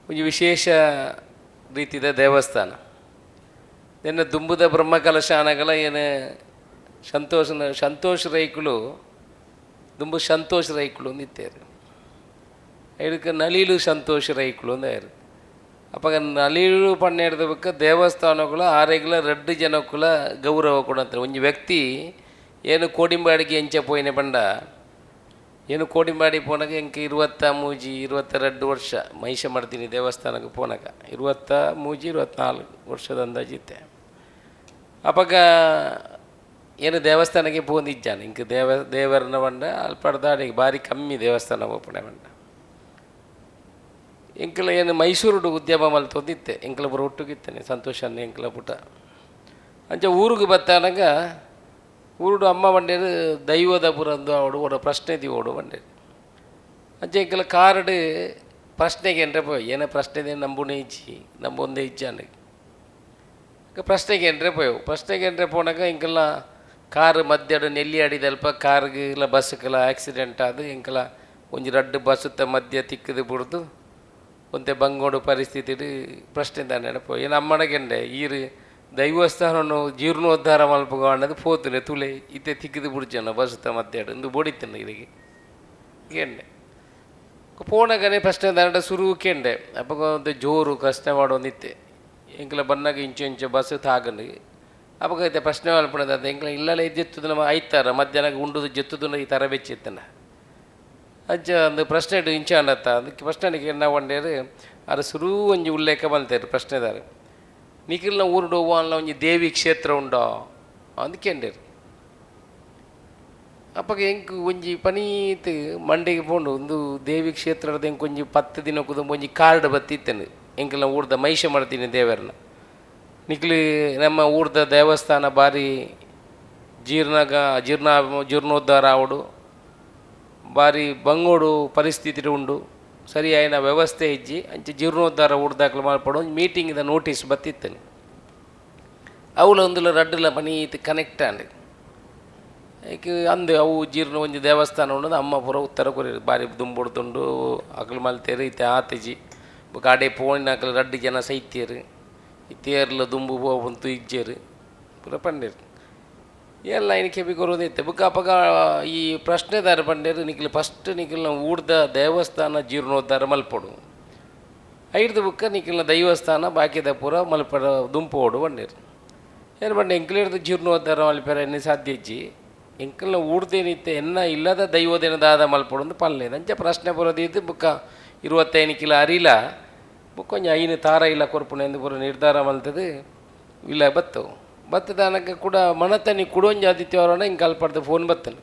ಒಂಜಿ ವಿಶೇಷ ರೀತಿದ ದೇವಸ್ಥಾನ. ನೆನ್ನ ದುಂಬುದ ಬ್ರಹ್ಮಕಲಶ ಆನಗಲ ಏನು ಸಂತೋಷ ಸಂತೋಷ್ ರೈಕುಲು ದುಂಬು ಸಂತೋಷ್ ರೈಕುಲು ಅಂದಿತ್ತೇರು. ಇದಕ್ಕೆ ನಲೀಲು ಸಂತೋಷ್ ರೈಕುಲು ಅಂದಾಯರು. ಅಪ್ಪಗ ನಲೀಲು ಪನ್ನೆಡ್ದ ಬೊಕ್ಕ ದೇವಸ್ಥಾನಗಳ ಆರೆಗ್ಲ ರಡ್ಡು ಜನಕ್ಕುಲ ಗೌರವ ಕೊಡಂತಾರೆ. ಒಂಜಿ ವ್ಯಕ್ತಿ ಏನು ಕೋಡಿಂಬಾಡಿಗೆ ಎಂಚ ಪೋಯಿನ ಪಂಡ, ಏನು ಕೋಡಿಂಬಾಡಿ ಪೋನಾಗ ಎಂಕ್ 23 22 ವರ್ಷ ಮಹಿಷ ಮಾಡ್ತೀನಿ ದೇವಸ್ಥಾನಕ್ಕೆ ಪೋನಾಗ 23 24 ವರ್ಷದ ಅಂದಾಜಿತ್ತೆ. ಅಪಗ ಏನು ದೇವಸ್ಥಾನಕ್ಕೆ ಪೋಂದಿಜ್ಜಾನೆ ಇಂಕ್ ದೇವರನ್ನ ಪಂಡ ಅಲ್ಪಡ್ದಾಡಿಗೆ ಭಾರಿ ಕಮ್ಮಿ ದೇವಸ್ಥಾನ ಪೋಪುಣೆ ಪಂಡ. ಎಂಕಲ ಏನು ಮೈಸೂರುಡು ಉದ್ಯಮ ಮಲ್ತೊಂದಿತ್ತೆ ಎಂಕಲ ಪೂರ ಒಟ್ಟುಗಿತ್ತೇನೆ ಸಂತೋಷ ಎಂಕಲ ಪುಟ. ಅಂಚ ಊರಿಗೆ ಬತ್ತಾನಗ ಊರುಡು ಅಮ್ಮ ಬಂಡೇರು ದೈವದ ಪುರಂದು ಅವಡು ಓಡ ಪ್ರಶ್ನೆ the ಓಡು ಬಂಡೇರು. ಅಂಚ ಎಂಕಲ ಕಾರಡು ಪ್ರಶ್ನೆಗೆ ಏನ್ರೆ ಪೋಯ್ ಏನ ಪ್ರಶ್ನೆ ನಂಬುನೇ ಇಜ್ಜಿ ನಂಬೊಂದೇ ಇಜ್ಜಾನೆ ಪ್ರಶ್ನೆಗೆ ಏನ್ರೆ ಪೋಯವು. ಪ್ರಶ್ನೆಗೆ ಏನ್ರೆ ಪೋನಾಗ ಎಂಕಲ್ನ ಕಾರು ಮಧ್ಯಡು ನೆಲ್ಲಿ ಅಡಿದಲ್ಪ ಕಾರ್ಗೆ ಇಲ್ಲ ಬಸ್ಗೆಲ್ಲ ಆಕ್ಸಿಡೆಂಟ್ ಆದು ಎಂಕಲ ಒಂಜಿ ರಡ್ಡು ಬಸ್ಸುತ್ತ ಮಧ್ಯ ತಿಕ್ಕದು ಬಿಡ್ದು ಒಂತೆ ಬಂಗೋಡು ಪರಿಸ್ಥಿತಿ ಪ್ರಶ್ನೆ ದಾನೆ ಪೋಯ್. ಏನು ಅಮ್ಮನಗೆಂಡೆ ಈರು ದೈವಸ್ಥಾನನು ಜೀರ್ಣೋದ್ಧಾರ ಮಲ್ಪುಗ ಅನ್ನೋದು ಪೋತುನೆ ತುಲೆ ಇತ್ತೆ ತಿಕ್ಕದು ಬಿಡ್ಜನ ಬಸ್ಸುತ್ತ ಮಧ್ಯಾಡು ಇಂದು ಬೋಡಿತ್ತನ ಇದಕ್ಕೆ ಕೇಂಡೆ ಪೋನಗನೆ ಪ್ರಶ್ನೆ ದಾಂಡ ಸುರು ಕೇಂಡೆ. ಅಪ್ಪಗ ಒಂದು ಜೋರು ಪ್ರಶ್ನೆ ಮಾಡೋಂದಿತ್ತೆ ಎಂಕಲ ಬನ್ನಾಗ ಇಂಚು ಇಂಚು ಬಸ್ ತಾಗಂಡು. ಅಪ್ಪಗ ಐತೆ ಪ್ರಶ್ನೆ ಮಲ್ಪಣದ ಎಂಕಲ ಇಲ್ಲಲೇ ಜೆತ್ತುದು ನಮ್ಮ ಐತಾರ ಮಧ್ಯಾಹ್ನ ಉಂಡುದು ಜೆತ್ತುದು ಈ ಥರ ಬೆಚ್ಚಿತ್ತನ. ಅಂಚ ಒಂದು ಪ್ರಶ್ನೆ ಇಂಚ ಅಂಡತ್ತ ಅದಕ್ಕೆ ಪ್ರಶ್ನೆಗೆ ಎನ್ನ ಒಂಡೇರು ಅದು ಸುರು ಒಂಜಿ ಉಲ್ಲೇಖ ಬಂತೇರು ಪ್ರಶ್ನೆದಾರ. ನಿಖಿಲ್ನ ಊರುಡು ಅಲ್ಲ ಒಂಜಿ ದೇವಿ ಕ್ಷೇತ್ರ ಉಂಡೋ ಅಂದ್ಕೆಂಡೇರು. ಅಪ್ಪಗ ಎಂಕ್ ಒಂಜಿ ಪನೀತ್ ಮಂಡೆಗೆ ಪೋಂಡು ಒಂದು ದೇವಿ ಕ್ಷೇತ್ರದ ಎಂಕ್ ಒಂಜಿ 10 ದಿನಕ್ಕೂ ಒಂಜಿ ಕಾರ್ಡ್ ಬತ್ತಿತ್ತೇನೆ ಎಂಕಲ್ನ ಊರ್ದ ಮಹಿಷ ಮಾಡ್ತೀನಿ ದೇವರನ್ನ. ನಿಕ್ಲಿ ನಮ್ಮ ಊರ್ದ ದೇವಸ್ಥಾನ ಭಾರಿ ಜೀರ್ಣಗ ಜೀರ್ಣ ಜೀರ್ಣೋದ್ಧಾರ ಆವಡು ಭಾರಿ ಬಂಗೋಡು ಪರಿಸ್ಥಿತಿ ಉಂಡು ಸರಿಯಾಯಿನ ವ್ಯವಸ್ಥೆ ಇಜ್ಜಿ ಅಂಚೆ ಜೀರ್ಣೋದ್ಧಾರ ಊರ್ದಾಕ್ಲು ಮಲ್ಪಡು ಒಂಜಿ ಮೀಟಿಂಗ್ದ ನೋಟಿಸ್ ಬತ್ತಿತ್ತೇನೆ. ಅವುಲ ಒಂದುಲ ರಡ್ಡುಲ ಪನೀತ್ ಕನೆಕ್ಟ್ ಆಂಡ್ ಏಕೆ ಅಂದು ಅವು ಜೀರ್ಣ ಒಂಜಿ ದೇವಸ್ಥಾನ ಉಂಡು ಅಮ್ಮ ಪೂರ ಉತ್ತರ ಕೊರಿ ಭಾರಿ ದುಂಬುಡ್ದುಂಡು ಅಕಲು ಮಲ್ತೇರು ಇತ್ತೆ ಆತಿಜಿ ಬೊಕ ಅಡೆ ಪೋಣಿನ ಅಕಲು ರಡ್ಡು ಜನ ಸೈತ್ಯರು ಈ ತೇರ್ಲ ದುಂಬು ಪೋಪುಂತು ಇಜ್ಜೇರು ಪೂರ ಪಂಡೇರು ಎಲ್ಲ ಇನ್ ಕೆಬಿ ಕೊರೋದಿತ್ತೆ. ಬೊಕ ಅಪಗ ಈ ಪ್ರಶ್ನೆದಾರ ಪಂಡೇರು ನಿಕ್ಲು ಫಸ್ಟ್ ನಿಕ್ಲ್ನ ಊರ್ದ ದೇವಸ್ಥಾನ ಜೀರ್ಣೋದ್ಧಾರ ಮಲ್ಪೊಡು ಐಡ್ದು ಬೊಕ್ಕ ನಿಕ್ಲ್ನ ದೈವಸ್ಥಾನ ಬಾಕಿದ ಪೂರ ಮಲ್ಪಡ ದುಂಪೋಡು ಪಂಡೇರು. ಏನು ಪಂಡ ಎಂಕ್ಲೇರ್ದು ಜೀರ್ಣೋದ್ಧಾರ ಮಲ್ಪೆರ ಎನ್ನೆ ಸಾಧ್ಯ ಇಜ್ಜಿ ಎಂಕಲ್ನ ಊರ್ದೇನಿತ್ತೆ ಎನ್ನ ಇಲ್ಲದ ದೈವದೇನ ದಾದ ಮಲ್ಪೊಡು ಅಂದ್ ಪಲ್ಲೇದು. ಅಂಚ ಪ್ರಶ್ನೆ ಬರೋದಿದ್ದು ಬೊಕ್ಕ 25 ಕಿಲೋ ಅರಿಲ ಬೊಕ್ಕ ಒಂಜಿ 5 ತಾರ ಇಲ್ಲ ಕೊರ್ಪುಣ ಎಂದು ಪೂರ ನಿರ್ಧಾರ ಮಲ್ತದು ಇಲ್ಲ ಬತ್ತವು. ಬತ್ತದಾನಕ ಕೂಡ ಮನತನಿ ಕುಡೊಂಜಿ ಆದಿತ್ಯವಾರನ ಹಿಂಗೆ ಅಲ್ಪಡ್ದು ಫೋನ್ ಬತ್ತನು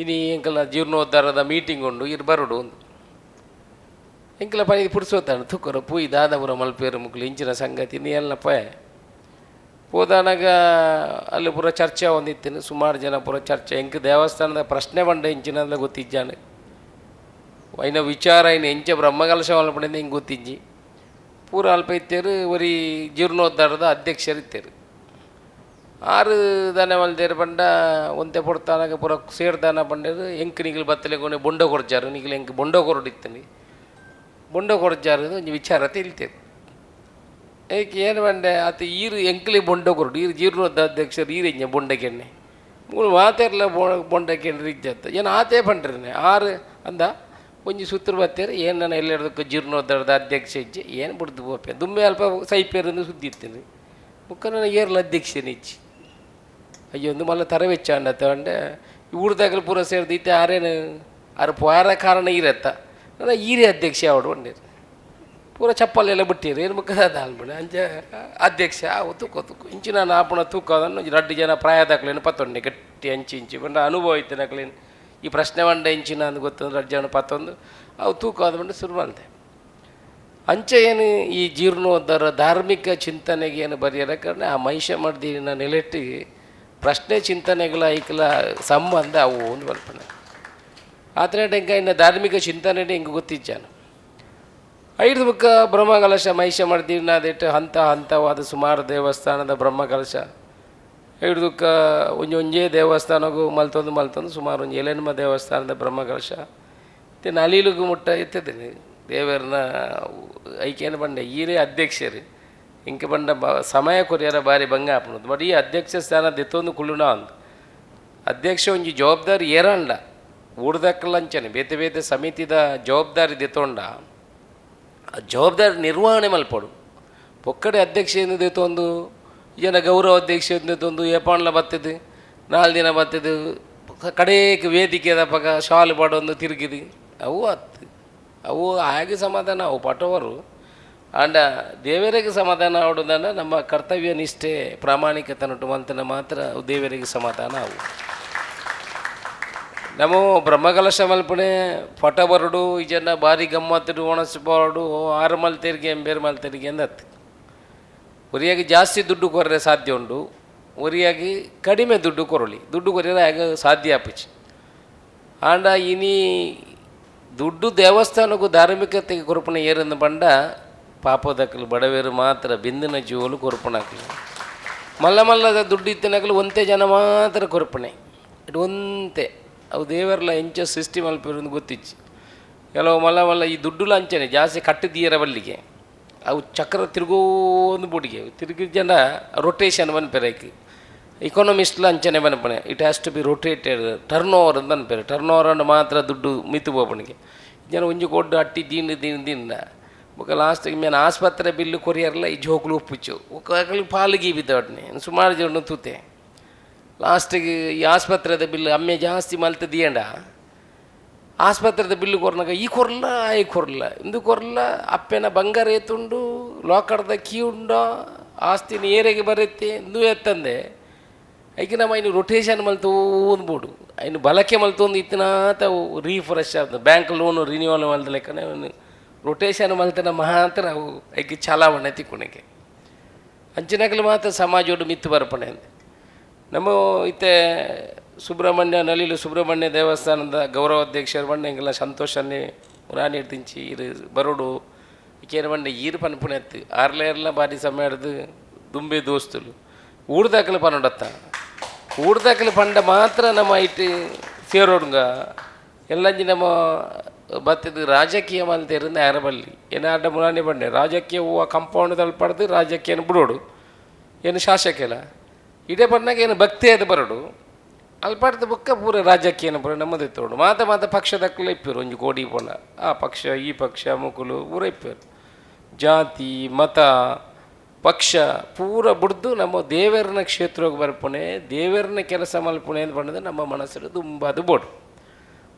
ಇನಿ ಎಂಕಲ್ನ ಜೀರ್ಣೋದ್ಧಾರದ ಮೀಟಿಂಗ್ ಉಂಡು ಇರು ಬರೋಡು ಒಂದು ಎಂಕಲ ಪನಿ ಪುಡ್ಸೋತಾನು ತುಕ್ಕರು ಪೂಯ್ ದಾದಪುರ ಮಲ್ಪೇರು ಮುಕ್ಲು ಇಂಚಿನ ಸಂಗತಿ ನೀ ಎಲ್ಲ ಪೋಯೆ ಪೋದಾನಾಗ ಅಲ್ಲಿ ಪೂರ ಚರ್ಚೆ ಒಂದಿತ್ತೇನೆ ಸುಮಾರು ಜನ ಪೂರ ಚರ್ಚೆ ಎಂಕ್ ದೇವಸ್ಥಾನದ ಪ್ರಶ್ನೆ ಬಂಡ ಇಂಚಿನಲ್ಲ ಗೊತ್ತಿಜ್ಜಾನು ಐನ ವಿಚಾರ ಐನ ಎಂಚ ಬ್ರಹ್ಮಕಲಶ ಮಲ್ಪಣಿಂದ ಹಿಂಗೆ ಗೊತ್ತಿಜ್ಜಿ ಪೂರ ಅಲ್ಪ ಇತ್ತೇರು ಒರಿ ಜೀರ್ಣೋದ್ಧಾರದ ಅಧ್ಯಕ್ಷರು ಇತ್ತೇರು. ಆರು ದಾನೆ ಮಲ್ತೇರು ಪಂಡ ಒಂತೆ ಪೊಡ್ತಾನಾಗ ಪೂರ ಸೇರ್ದಾನ ಪಂಡೇರು ಎಂಕ್ ನಿಗಿಲ್ ಬತ್ತಲೆ ಕೊನೆ ಬೊಂಡ ಕೊರ್ಜಾರು ನಿಗಿಲ್ ಎಂಕ್ ಬೊಂಡ ಕೊರಡಿತ್ತನಿ ಬೊಂಡ ಕೊರ್ಜಾರು ಒಂಜಿ ವಿಚಾರ ತಿಳಿತೇರು. ಏಕೆ ಏನು ಪಂಡೆ ಆತ ಈರು ಎಂಕ್ಲಿ ಬೊಂಡ ಕೊರಡು ಈರು ಜೀರ್ಣೋದ್ಧಾರ ಅಧ್ಯಕ್ಷರು ಈರು ಎಂಜ ಬೊಂಡಕೆಣ್ಣೆ ಮೂಲು ಮಾತೆರ್ಲ ಬೊಂಡಕೆಂಡ್ರಿ ಇಜ್ಜತ್ತ ಏನು ಆತೇ ಪಂಡ್ರನೆ ಆರು ಅಂದ ಒಂಜಿ ಸುತ್ತರು ಬತ್ತೇರು ಏನು ನಾನು ಎಲ್ಲೆಡದಕ್ಕೆ ಜೀರ್ಣೋದ್ಧಾರದ ಅಧ್ಯಕ್ಷ ಇಜ್ಜಿ ಏನು ಬಿಡ್ದು ಪೋಪೆ ದುಮ್ಮೆ ಅಲ್ಪ ಸೈಪೇರಂದು ಸುದ್ದಿ ಇತ್ತೇನೆ ಬೊಕ್ಕ ನನ್ನ ಏರ್ಲ ಅಧ್ಯಕ್ಷನ ಇಜ್ಜಿ ಅಯ್ಯೋ ಒಂದು ಮಲ್ಲ ತರವೆಚ್ಚ ಅಂಡತ್ತ ಪಂಡೆ ಊರ್ದಾಗಲು ಪೂರ ಸೇರ್ದು ಇತ್ತೆ ಆರೇನು ಆರು ಪೋರ ಕಾರಣ ಈರತ್ತ ನನ್ನ ಈರೇ ಅಧ್ಯಕ್ಷ ಅವಡು ಪಂಡೇರು ಪೂರ ಚಪ್ಪಲೆಲ್ಲ ಬಿಟ್ಟಿರು ಏನು ಬೊಕ್ಕ ದಾಲ್ಬಣ ಅಂಚ ಅಧ್ಯಕ್ಷ ಅವು ತೂಕ ತೂಕು ಇಂಚಿನ ಆಪುಣ ತೂಕ ಅದನ್ನು ಒಂಜಿ ರಡ್ಡು ಜನ ಪ್ರಾಯದಾಕ್ಲೇನು ಪತ್ತೊಂಡೆ ಗಟ್ಟಿ ಅಂಚಿ ಇಂಚಿ ಪಂಡ ಅನುಭವ ಇತ್ತಿನಕ್ಲೇನು ಈ ಪ್ರಶ್ನೆ ಪಂಡ ಇಂಚಿನ ಅಂದ್ ಗೊತ್ತಂದ್ರೆ ರಡ್ಡು ಜನ ಪತ್ತೊಂದು ಅವು ತೂಕ ಆದ ಪಂಡ ಶುರು ಮಲ್ತೆ. ಅಂಚ ಏನು ಈ ಜೀರ್ಣೋದ್ಧಾರ ಧಾರ್ಮಿಕ ಚಿಂತನೆಗೆ ಏನು ಬರೆಯರ ಕಾರಣ ಆ ಮಹಿಷ ಮರ್ದಿನ ನೆಲೆಟ್ಟಿ ಪ್ರಶ್ನೆ ಚಿಂತನೆಗಳ ಐಕಲ ಸಂಬಂಧ ಅವು ಒಂದು ಮಲ್ಪನೆ ಆತನೇ ಎಂಕ ಇನ್ನು ಧಾರ್ಮಿಕ ಚಿಂತನೆ ಹಿಂಗೆ ಗೊತ್ತಿಜ್ಜಾನು. ಐದು ಬುಕ್ಕ ಬ್ರಹ್ಮಕಲಶ ಮಹಿಷ ಮರ್ದಿನ ಅದಿಟ್ಟು ಹಂತ ಹಂತವಾದ ಸುಮಾರು ದೇವಸ್ಥಾನದ ಬ್ರಹ್ಮಕಲಶ ಐದುಕ್ಕ ಒಂಜಿ ಒಂಜೇ ದೇವಸ್ಥಾನಗೂ ಮಲ್ತೊಂದು ಮಲ್ತೊಂದು ಸುಮಾರು ಒಂಜಿ ಏಳೆನ್ಮ ದೇವಸ್ಥಾನದ ಬ್ರಹ್ಮಕಲಶ ಇತ್ತೆ ನಲೀಲುಗು ಮುಟ್ಟ ಇತ್ತದೇನೆ ದೇವರನ್ನ ಐಕೇನು ಪಂಡೆ ಈರೇ ಅಧ್ಯಕ್ಷರು ಇಂಕ ಪಂಡ ಸಮಯ ಕೊರಿಯರ ಬಾರಿ ಭಂಗ ಆಪುಂಡು. ಬಟ್ ಈ ಅಧ್ಯಕ್ಷ ಸ್ಥಾನ ದೆತ್ತೊಂದು ಕುಳ್ಳುನ ಅಂದ್ ಅಧ್ಯಕ್ಷ ಒಂಜಿ ಜವಾಬ್ದಾರಿ ಏರಂಡ ಊರ್ದಕ್ಕಲಂಚನೆ ಬೇತೆ ಬೇತೆ ಸಮಿತಿದ ಜವಾಬ್ದಾರಿ ದೆತ್ತೊಂಡ ಆ ಜವಾಬ್ದಾರಿ ನಿರ್ವಹಣೆ ಮಲ್ಪಡು. ಪೊಕ್ಕಡೆ ಅಧ್ಯಕ್ಷ ಏನು ದೆತ್ತೊಂದು ಜನ ಗೌರವ ಅಧ್ಯಕ್ಷ ದೆತ್ತೊಂದು ಏಪಾಂಡ್ಲ ಬತ್ತಿದ್ದು 4 ದಿನ ಬತ್ತಿದ್ದು ಕಡೇಕ್ ವೇದಿಕೆ ಪಕ್ಕ ಶಾಲು ಪಾಡೊಂದು ತಿರುಗಿದು ಅವು ಅತ್ತು ಅವು ಹಾಗೆ ಸಮಾಧಾನ ಅವು ಪಟವರು. ಆಂಡ ದೇವರಿಗೆ ಸಮಾಧಾನ ಆಡುವುದನ್ನ ನಮ್ಮ ಕರ್ತವ್ಯ ನಿಷ್ಠೆ ಪ್ರಾಮಾಣಿಕತನೊಟ್ಟು ಮಂತನ ಮಾತ್ರ ಅವು ದೇವರಿಗೆ ಸಮಾಧಾನ ಅವು. ನಮ್ಮ ಬ್ರಹ್ಮಕಲಶ ಮಲ್ಪುಣೆ ಪಟ ಬರಡು ಈ ಜನ ಭಾರಿ ಗಮ್ಮತ್ತು ಒಣಸು ಬರಡು ಆರು ಮಲ್ತೆರಿಗೆ ಎಂಬೇರು ಮಲ್ತೆರಿಗೆ ಅಂದತ್ತು. ಒರಿಯಾಗಿ ಜಾಸ್ತಿ ದುಡ್ಡು ಕೊರ್ರೆ ಸಾಧ್ಯ ಉಂಟು, ಒರಿಯಾಗಿ ಕಡಿಮೆ ದುಡ್ಡು ಕೊರಲಿ ದುಡ್ಡು ಕೊರಿಯರೆ ಆಗ ಸಾಧ್ಯ ಆಪಿಚಿ. ಆಂಡ ಇನಿ ದುಡ್ಡು ದೇವಸ್ಥಾನಕ್ಕೂ ಧಾರ್ಮಿಕತೆಗೆ ಕೊರಪುಣ ಏರಂದು ಪಂಡ ಪಾಪದಕ್ಕಲು ಬಡವೇರು ಮಾತ್ರ ಬಿಂದಿನ ಜೀವಲು ಕೊರಪುಣಾಕಲು ಮಲ್ಲ ಮಲ್ಲದ ದುಡ್ಡು ಇತ್ತಿನಕಲು ಒಂತೆ ಜನ ಮಾತ್ರ ಕೊರಪಣೆ ಇಟ್ಟು ಒಂತೆ ಅವು ದೇವರೆಲ್ಲ ಎಂಚ ಸೃಷ್ಟಿ ಮಲ್ಪಿರೋದು ಗೊತ್ತಿಚ್ಚಿ. ಕೆಲವು ಮಲ್ಲ ಮಲ್ಲ ಈ ದುಡ್ಡುಲ ಅಂಚನೆ ಜಾಸ್ತಿ ಕಟ್ಟಿದ್ದೀರ ಬಲ್ಲಿಗೆ ಅವು ಚಕ್ರ ತಿರುಗೋಂದು ಬುಡಿಗೆ ತಿರುಗಿ ಜನ ರೊಟೇಷನ್ ಬನ್ಪೆರೈಕ್ ಇಕಾನಮಿಸ್ಟ್ಲ ಅಂಚನೆ ಬನ್ಪಣೆ it has to be rotated turnover ಅಂತ ಅನ್ಪೇರೆ. ಟರ್ನ್ ಓವರ್ ಅಂದ್ರೆ ಮಾತ್ರ ದುಡ್ಡು ಮಿತ್ತು ಬೋಪಣಿಗೆ ಜನ ಒಂಜಿ ಕೊಡ್ಡು ಅಟ್ಟಿ ದೀಂಡು ದೀಂಡು ದಿಂಡ ಬೊಕ ಲಾಸ್ಟಿಗೆ ಮೇನ್ ಆಸ್ಪತ್ರೆ ಬಿಲ್ಲು ಕೊರಿಯರ್ಲ ಈ ಜೋಕುಲು ಉಪ್ಪುಚ್ಚು ಒಕ್ಕಲು ಪಾಲು ಗೀಬಿದ್ದವಟ್ನೆ ಸುಮಾರು ಜನ ತೂತೆ. ಲಾಸ್ಟಿಗೆ ಈ ಆಸ್ಪತ್ರೆದ ಬಿಲ್ಲು ಅಮ್ಮೆ ಜಾಸ್ತಿ ಮಲ್ತು ದಿಯಂಡ ಆಸ್ಪತ್ರೆದ ಬಿಲ್ಲು ಕೊರ್ನಾಗ ಈ ಕೊರ್ಲ ಈ ಕೊರ್ಲ ಇಂದು ಕೊರ್ಲ ಅಪ್ಪೆನ ಬಂಗಾರ ಎತ್ತುಂಡು ಲೋಕರ್ದ ಕೀ ಉಂಡ ಆಸ್ತಿನ ಏರೆಗೆ ಬರುತ್ತೆ ಇಂದು ಎತ್ತಂದೆ ಐಕೆ ನಮ್ಮ ಇನ್ನು ರೊಟೇಷನ್ ಮಲ್ತು ಬೋಡು ಇನ್ನು ಬಳಕೆ ಮಲ್ತೊಂದು ಇತ್ತಿನಾತ ರೀಫ್ರೆಶ್ ಆಗ್ತದೆ. ಬ್ಯಾಂಕ್ ಲೋನು ರಿನ್ಯೂವಲ್ ಮಲ್ತ ಲೆಕ್ಕನೆ ರೊಟೇಷನ್ ಮಲ್ತನ ಮಾತ್ರ ಅವು ಐಕೆ ಚಲಾವಣೆ ತಿಕ್ಕುಣಕ್ಕೆ ಅಂಚಿನಕಲು ಮಾತ್ರ ಸಮಾಜೋಡು ಮಿತ್ತು ಬರ್ಪಣೆ ಅಂದೆ. ನಮ್ಮ ಇತ್ತೆ ಸುಬ್ರಹ್ಮಣ್ಯ ನಳಿಲು ಸುಬ್ರಹ್ಮಣ್ಯ ದೇವಸ್ಥಾನದ ಗೌರವಾಧ್ಯಕ್ಷರು ಬಂಡ ಎಂಗೆಲ್ಲ ಸಂತೋಷನೇ ರಾಣಿ ತಿಂಚಿ ಇರು ಬರೋಡು ಈಕೇನು ಬಂಡೆ ಈರು ಪನ್ಪುಣೆ ಎತ್ತು ಆರ್ಲೇರ್ಲ ಬಾರಿ ಸಮಯ ಹಿಡ್ದು ದುಂಬೆ ದೋಸ್ತುಲು ಊರ್ದಾಕಲು ಪನ್ನೊಡತ್ತ ಊರ್ದಾಕಲು ಪಂಡ ಮಾತ್ರ ನಮ್ಮ ಇಟ್ಟು ಸೇರೋಡುಂಗ ಎಲ್ಲಂಜಿ ನಮ್ಮ ಬತ್ತಿದ್ದು ರಾಜಕೀಯ ಮಲ್ತೇರಿಂದ ಯಾರಬಲ್ಲಿ ಏನಾಡ ಮುರಾಣಿ ಬಂಡೆ ರಾಜಕೀಯ ಹೂವು ಕಂಪೌಂಡ್ ತಲ್ಪಡ್ದು ರಾಜಕೀಯನ ಬಿಡೋಡು ಏನು ಶಾಸಕಿಲ್ಲ ಇಡೇ ಬಂದಾಗ ಏನು ಭಕ್ತಿ ಅದು ಬರೋಡು ಅಲ್ಪಾಡ್ದ ಬುಕ್ಕ ಪೂರ ರಾಜಕೀಯನ ಪೂರ ನಮ್ಮದು ತೋಡು ಮಾತ ಮಾತ ಪಕ್ಷದಕ್ಕಲ್ಲ ಇಪ್ಪಿರು ಒಂಜಿ ಕೋಡಿ ಪೋಣ ಆ ಪಕ್ಷ ಈ ಪಕ್ಷ ಮುಕುಲು ಪೂರ ಇಪ್ಪಿರು ಜಾತಿ ಮತ ಪಕ್ಷ ಪೂರ ಬುಡ್ದು ನಮ್ಮ ದೇವರನ ಕ್ಷೇತ್ರಕ್ಕೆ ಬರ್ಪುಣೆ ದೇವರನ ಕೆಲಸ ಮಲ್ಪುಣೆ ಅಂತ ಬಂದದ್ದು ನಮ್ಮ ಮನಸ್ಸು ದುಂಬಾದು ಬೋಡು.